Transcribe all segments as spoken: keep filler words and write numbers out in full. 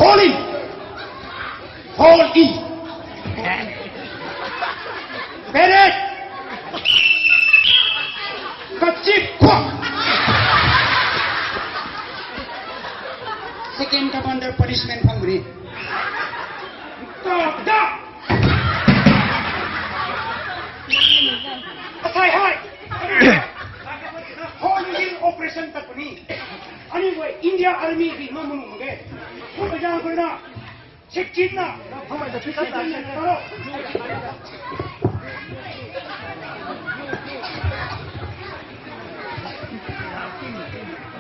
Fall in. Fall in. Parade. Kachip khwa. Second commander punishment phang bri. Da, da. Asai hai. Whole Indian operation tat puni. Ani guay India Army di ma manu mak ge. Kum pa jang koi na. Sikchin na. Sikchin na taro.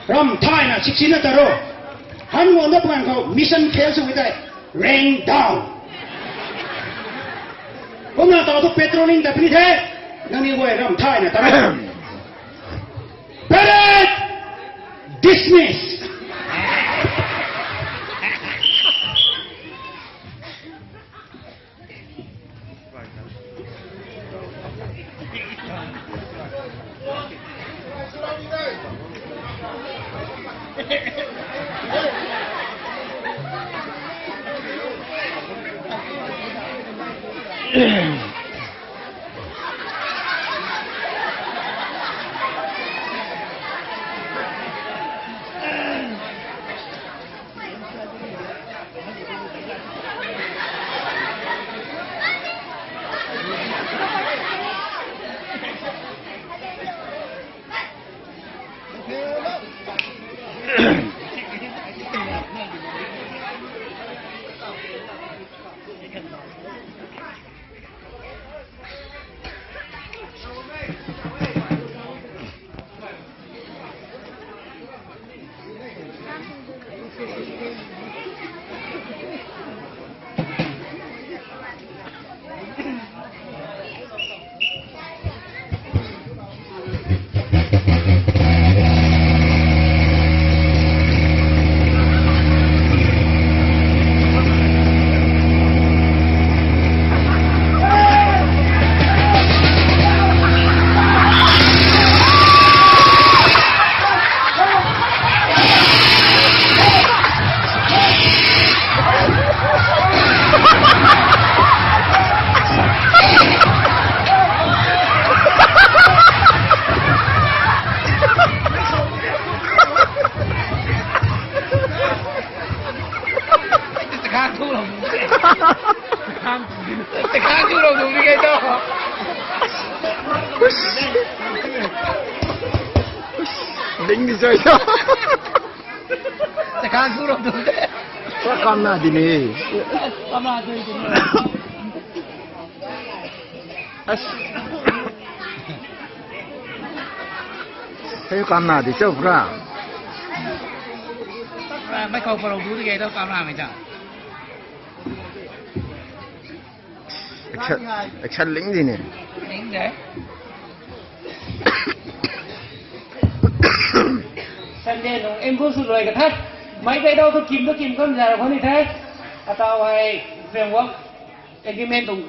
Ram thai na sikchin na taro. Han won da pwan khou mission fail sw tei. Rain down. Kumna tau tu patrolling ta puni the. Nangniw guay ram thai na taro. Parade dismiss. Takhang thu lou dun di kei tu. Ding di zai ta. Takhang thu lou dun de. Sa kamna di ni. Kamna di ni. As. Hei kamna di chau pra. Mei khou parou du di kei tu kamna mei ta. Action, action ling di ni. Ling de. Sunday nung ambush sw luai ka the. Mei tei dau tu kim tu kim kam za ra khou ni the. Atau hei framework agreement tuang